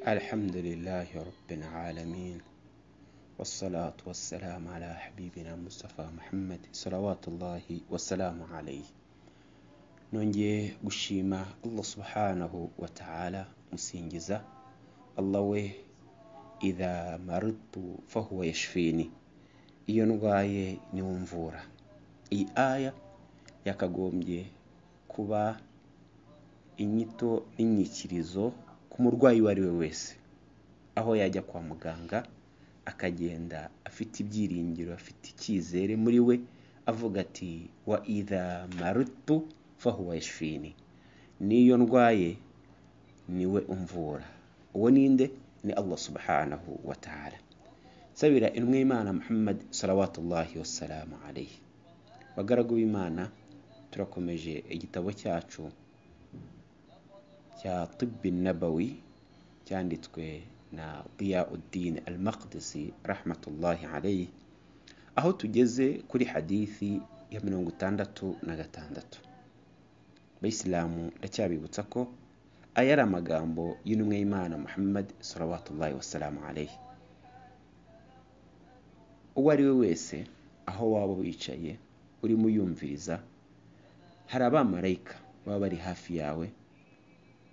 الحمد لله رب العالمين، والصلاة والسلام على حبيبنا مصطفى محمد صلوات الله والسلام عليه. Nongeye gushima Allah subhanahu wa ta'ala, musingiza Allah we idha maridtu fahuwa yashfini, iyo ndwaye niwe umvura. Iyi aya yakagombye kuba inyito n'inyikirizo ku murwayi uwo ari we wese, aho yajya kwa muganga akagenda afite ibyiringiro, afite icyizere muri we, avuga ati wa idha maridtu fahuwa yashfini, niyo ndwaye niwe umvura. Uwo ninde? Ni Allah subhanahu wa ta'ala. Nsabira intumwa y'Imana Muhammad salawatullahi wassalamu alayhi. Bagaragu b'Imana, turakomeje igitabo cyacu cya Tibbi Nabawi cyanditswe na Diyauddin Al-Maqdisi rahmatullahi alayhi, aho tugeze kuri hadithi ya 66. Bayisilamu, ndacyabibutsa ko aya ari amagambo y'intumwa y'Imana Muhammad salawatullahi wassalamu alayhi. Uwo ari we wese, aho waba wicaye urimo uyumviriza, hari abamarayika baba bari hafi yawe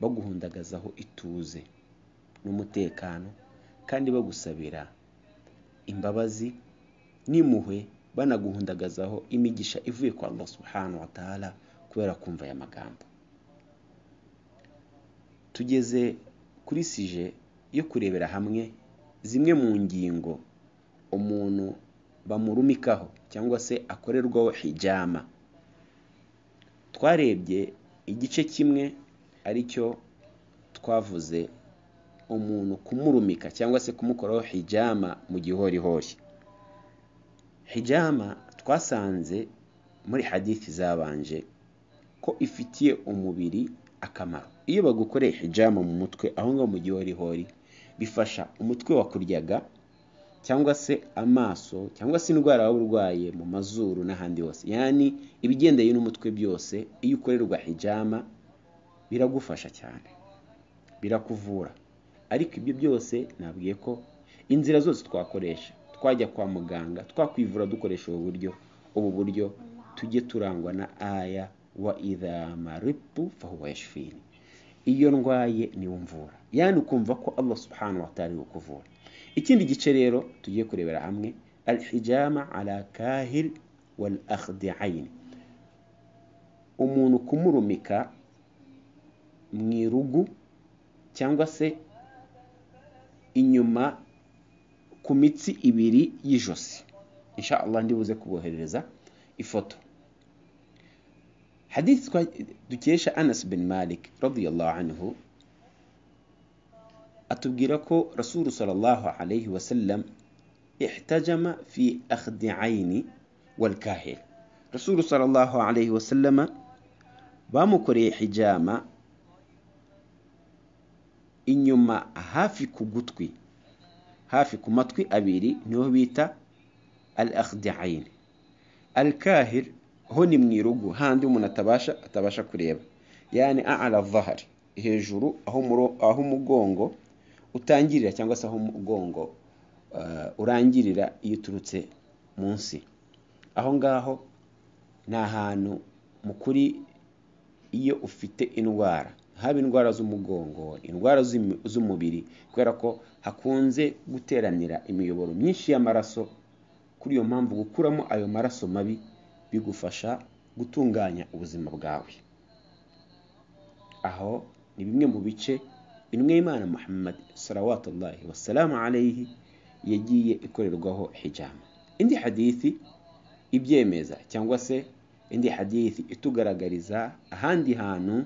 baguhundagazaho ituze n'umutekano, kandi bagusabira imbabazi n'impuhwe, banaguhundagazaho imigisha ivuye kwa Allah subhanahu wa ta'ala kubera kumva aya magambo. Tugeze kuri sije yo kurebera hamwe zimwe mu ngingo umuntu bamurumikaho cyangwa se akorerwaho hijama. Twarebye igice kimwe aricyo twavuze umuntu kumurumika cyangwa se kumukoraho hijama mu gihorihori. Hijama twasanze muri hadithi zabanje ko ifitiye umubiri akamaro. Iyo bagukoreye hijama mu mutwe aho ngaho mu gihorihori, bifasha umutwe wakuryaga cyangwa se amaso cyangwa se indwara waba urwaye mu mazuru n'ahandi hose, yani ibigendanye n'umutwe byose, iyo ukorerwa hijama biragufasha cyane, birakuvura. Ariko ibyo byose nabwiye ko inzira zose twakoresha, twajya kwa muganga, twakwivura dukoresha ubu buryo tujye turangwa na aya wa idha maridtu fahuwa yashfini, iyo ndwaye niwe umvura, yani ukumva ko Allah subhanahu wa ta'ala ari ukuvura. Ikindi gice rero tugiye kurebera hamwe, alhijama ala kahil wal akhdi'ain, umuntu kumurumika mu irugu cyangwa se inyuma ku mitsi ibiri y'ijosi. Insha Allah ndibuze kuboherereza ifoto. Hadith dukesha Anas bin Malik radiyallahu anhu atubwira ko Rasul sallallahu alayhi wasallam ihtajama fi akhdi'aini wal kahil. Rasul sallallahu alayhi wasallam bamukoreye hijama inyuma hafi ku gutwi, hafi ku matwi abiri, niho bita al akhdi'ain. Al kahil ho ni mu irugu, handi umuntu atabasha kureba, yani a'la dhahri, hejuru aho umugongo utangirira cyangwa se aho umugongo urangirira iyo uturutse munsi. Aho ngaho ni ahantu mukuri iyo ufite indwara, haba indwara z'umugongo, indwara z'umubiri, kubera ko hakunze guteranira imiyoboro myinshi y'amaraso. Kuri iyo mpamvu gukuramo ayo maraso mabi bigufasha gutunganya ubuzima bwawe. Aho ni bimwe mu bice intumwa y'Imana Muhammad salawatullahi wassalamu alayhi yagiye ikorerwaho hijama. Indi hadithi ibyemeza cyangwa se indi hadithi itugaragariza ahandi hantu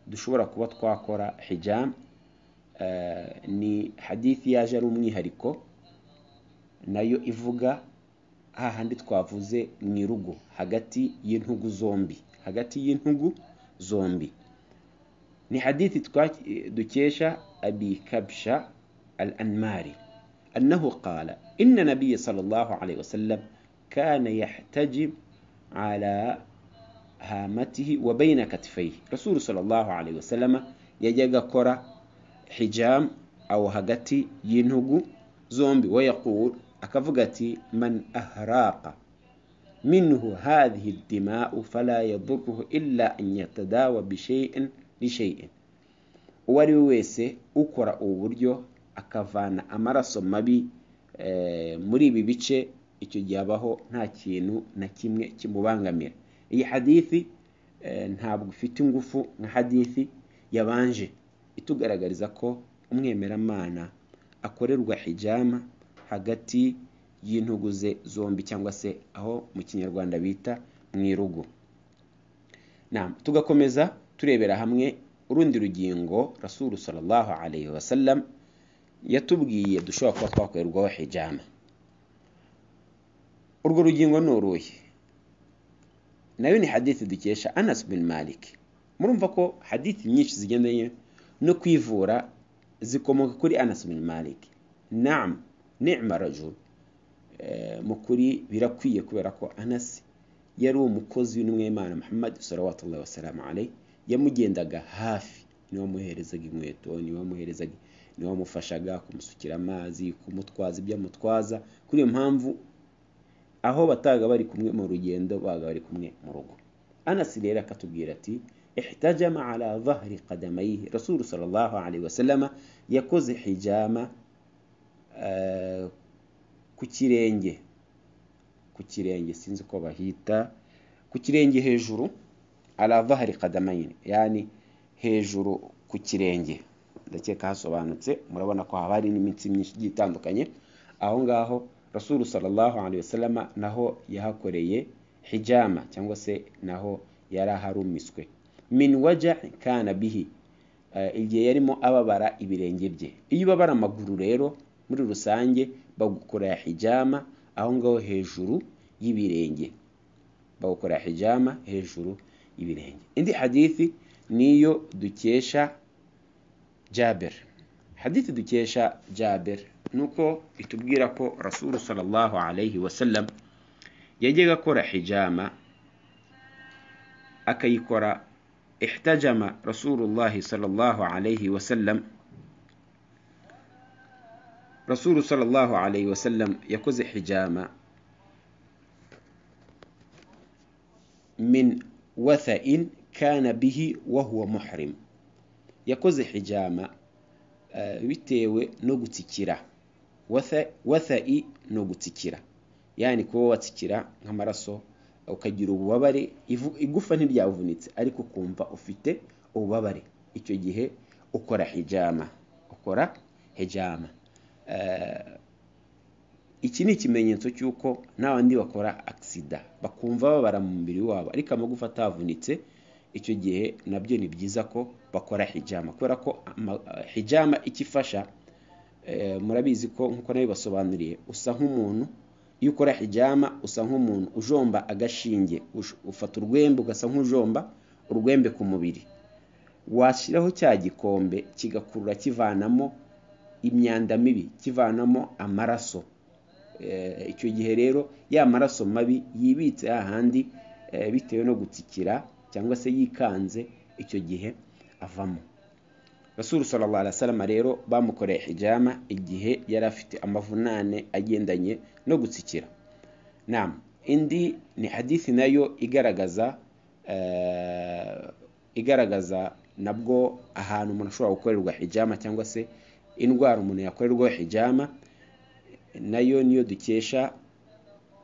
dushobora kuba twakora hijama, ni hadithi yaje ari umwihariko, nayo ivuga hahandi twavuze mu irugu hagati y'intugu zombi, hagati y'intugu zombi. Ni hadithi dukesha Abi Kabsha al-Anmari annahu qala inna nabiyya sallallahu alayhi wasallam kana yahtajib ala hamatihi wa bayna katifayhi. Rasul sallallahu alayhi wasallam yajyaga akora hijam Aho hagati y'intugu zombi. Wayaqul, akavuga ati: man ahraqa minhu hadhihi ad-dima'u fala yadurruhu illa an yatadawa bi shay'in li shay'in. Uwo ari we wese ukora ubu buryo akavana amaraso mabi muri ibi bice, icyo gihe abaho nta kintu na kimwe kimubangamira. Iyi hadithi ntabwo ifite ingufu nka hadithi yabanje itugaragariza ko umwemeramana akorerwa hijama hagati y'intugu ze zombi, cyangwa se aho mu Kinyarwanda bita mu irugu. Tugakomeza turebera hamwe urundi rugingo Rasulu sallallahu alayhi wasallam yatubwiye dushobora kuba twakorerwaho hijama. Urwo rugingo ni uruhe? Nayo ni hadithi dukesha Anas bin Malik. Murumva ko hadithi nyinshi zigendanye no kwivura zikomoka kuri Anas bin Malik. Naam, ni'ma rajul. Mu kuri birakwiye, kubera ko Anas yari umukozi w'intumwa Muhammad sallallahu wasalamu alayhi, yamugendaga hafi, niwe wamuherezaga inkweto, niwe wamuherezaga, niwe wamufashaga kumusukira amazi, kumutwaza ibyo amutwaza. Kuri iyo mpamvu aho bataga bari kumwe mu rugendo, baga bari kumwe mu rugo. Anas rero akatubwira ati: ihtajama ala dhahri qadamayhi. Rasul sallallahu alayhi wasallam yakoze hijama ku kirenge, ku kirenge sinzi ko bahita ku kirenge hejuru, ala dhahri qadamayhi, yani hejuru ku kirenge. Ndakeka hasobanutse, murabona ko haba hari n'imitsi myinshi igiye itandukanye. Aho ngaho Rasul sallallahu alayhi wasallam naho yahakoreye hijama, cyangwa se naho yaraharumiswe. Min waja kana bihi, igihe yarimo ababara ibirenge bye. Iyo ubabara amaguru rero muri rusange bagukorera hijama aho ngaho hejuru y'ibirenge, bagukorera hijama hejuru y'ibirenge. Indi hadithi niyo dukesha Jabir. Hadithi dukesha Jabir nuko itubwira ko Rasul sallallahu alayhi wasallam yajyaga akora hijama, akayikora. Ihtajama Rasulullah sallallahu alayhi wasallam, Rasul sallallahu alayhi wasallam yakoze hijama min watha'in kana bihi wa huwa muhrim. Yakoze hijama bitewe no gutsikira. Watha'i no gutsikira, yani kuba watsikira nk'amaraso ukagira ububabare, igufa ntiryavunitse ariko kumva ufite ububabare, icyo gihe ukora hijama, ukora hijama. Iki ni ikimenyetso cy'uko n'abandi bakora aksida bakumva babara mu mubiri wabo ariko amagufa atavunitse, icyo gihe nabyo ni byiza ko bakora hijama, kubera ko hijama ikifasha, murabizi ko nkuko nabibasobanuriye, usa nk'umuntu iyo ukora hijama usa nk'umuntu ujomba agashinge, ufata urwembe ugasa nk'ujomba urwembe ku mubiri, washyiraho cya gikombe kigakurura kivanamo imyanda mibi, kivanamo amaraso. Icyo gihe rero ya maraso mabi yibitse ahandi bitewe no gutsikira cyangwa se yikanze, icyo gihe avamo. Rasul sallallahu alaihi wasallam rero bamukoreye hijama igihe yari afite amavunane agendanye no gutsikira. Naam, indi ni hadithi nayo igaragaza igaragaza nabwo ahantu umuntu ashobora gukorerwa hijama cyangwa se indwara umuntu yakorerwa hijama, nayo niyo dukesha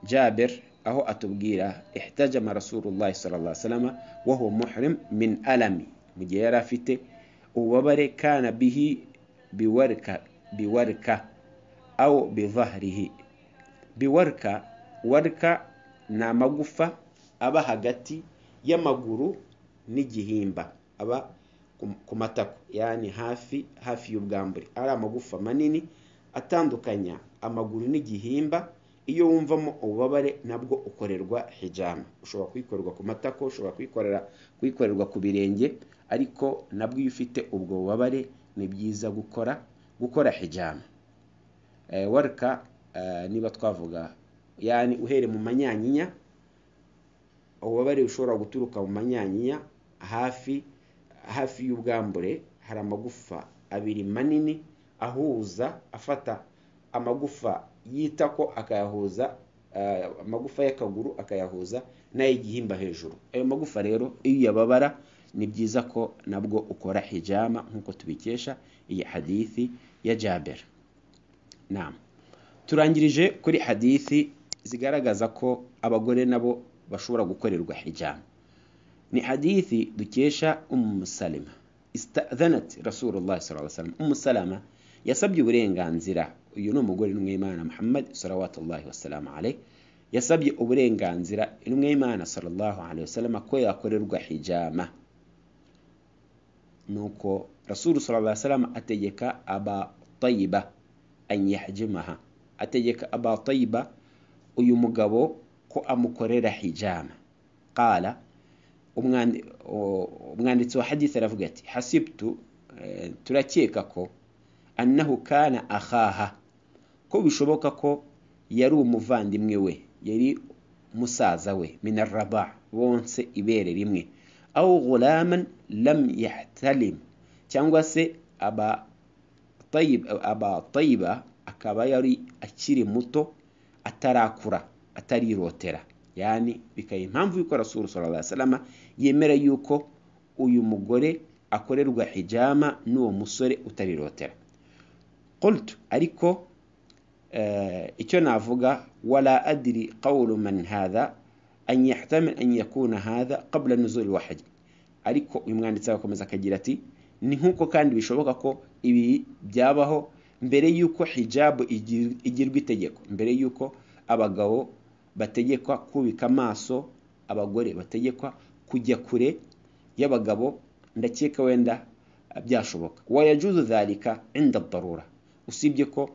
Jabir, aho atubwira ihtajama Rasulullah sallallahu alaihi wasallam wa huwa muhrim min alami, mu gihe yari afite ububabare, kana bihi biwarka, biwarka au bidhahrihi. Biwarka, warka ni amagufa aba hagati y'amaguru n'igihimba, aba ku matako, yani hafi hafi y'ubwambure, ari amagufa manini atandukanya amaguru n'igihimba. Iyo wumvamo ububabare nabwo ukorerwa hijama. Ushobora kuyikorerwa ku matako, ushobora kuyikorerwa ku birenge, ariko nabwo iyo ufite ubwo bubabare ni byiza gukora hijama. Warka niba twavuga yani uhere mu manyanyinya, ububabare ushobora guturuka mu manyanyinya hafi hafi y'ubwambure, hari amagufa abiri manini ahuza, afata amagufa y'itako akayahuza, amagufa y'akaguru akayahuza n'ay'igihimba hejuru. Ayo magufa rero iyo uyababara ni byiza ko nabwo ukora hijama nk'uko tubikesha iyi hadithi ya Jabir. Naam, turangirije kuri hadithi zigaragaza ko abagore nabo bashobora gukorerwa hijama. Ni hadithi dukesha Ummu Salama. Istadhanat Rasulullah sallallahu alaihi wasallam. Ummu Salama yasabye uburenganzira, uyu ni umugore n'umwimana Muhammad salawatullahi wasalamu alayhi, yasabye uburenganzira intumwa sallallahu alaihi wasallam ko yakorerwa hijama. Nuko Rasul sallallahu alaihi wasallam ategeka Aba Tayyiba an yahjimaha, ategeka Aba Tayyiba uyu mugabo ko amukorera hijama. Qala, umwanditsi wa hadith aravuga ati hasibtu, turakeka ko annahu kana akhaha, ko bishoboka ko yari umuvandimwe we, yari musaza we, min arraba, bonse ibere rimwe, aw ghulaman lam yahtalim, cyangwa se Aba Tayyiba akaba yari akiri muto atarakura, atarirotera. Yani bikaye impamvu yuko Rasul sallallahu alaihi wasallam yemera yuko uyu mugore akorerwa hijama n'uwo musore utarirotera. Qultu, ariko icyo navuga, wala adri qawlu man hadha an yahtamil an yakuna hadha qabla nuzul wahyi. Ariko uyu mwanditsi agakomeza akagira ati ni nkuko kandi bishoboka ko ibi byabaho mbere yuko hijabu igirwa itegeko, mbere yuko abagabo bategekwa kubika amaso, abagore bategekwa kujya kure y'abagabo, ndakeka wenda byashoboka. Wa yajuzu dhalika inda darura, usibye ko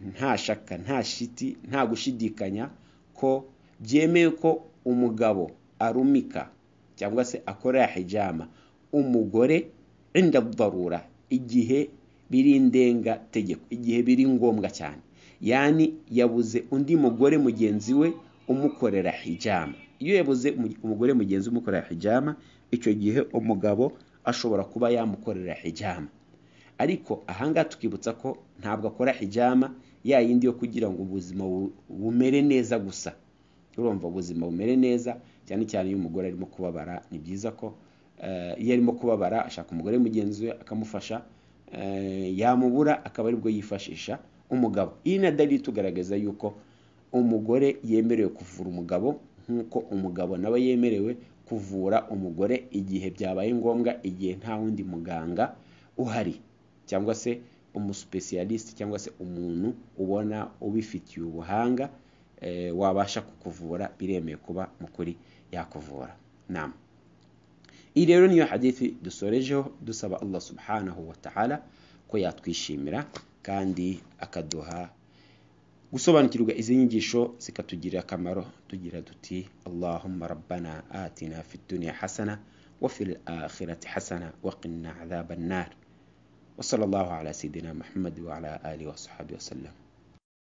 nta shaka, nta shiti, nta gushidikanya ko byemewe ko umugabo arumika cyangwa se akora hijama umugore inda darura, igihe biri indenga tegeko, igihe biri ngombwa cyane, yani yabuze undi mugore mugenzi we umukorera hijama. Iyo yabuze umugore mugenzi umukorera hijama, icyo gihe umugabo ashobora kuba yamukorera hijama. Ariko ahangaha tukibutsa ko ntabwo akora hijama ya yindi yo kugira ngo ubuzima bumere neza gusa. Urumva ubuzima bumere neza cyane cyane iyo umugore arimo kubabara, ni byiza ko iyo arimo kubabara ashaka umugore mugenzi we akamufasha, yamubura akaba aribwo yifashisha umugabo. Iyi na dalili tugaragaza yuko umugore yemerewe kuvura umugabo nk'uko umugabo nawe yemerewe kuvura umugore igihe byabaye ngombwa, igihe nta wundi muganga uhari cyangwa se umuspecialist cyangwa se umuntu ubona ubifitiye ubuhanga wabasha kukuvura, biremewe kuba mukuri yakuvura. Naam, iyi rero niyo hadithi dusorejeho, dusaba Allah subhanahu wa ta'ala ko yatwishimira kandi akaduha gusobanukirwa izi nyigisho zikatugirira akamaro. Tugira duti Allahumma rabbana atina fid dunya hasana wa fil akhirati hasana wa qina adhaban nar. Wa sallallahu ala sayidina Muhammad wa ala alihi wa sahbihi wa sallam.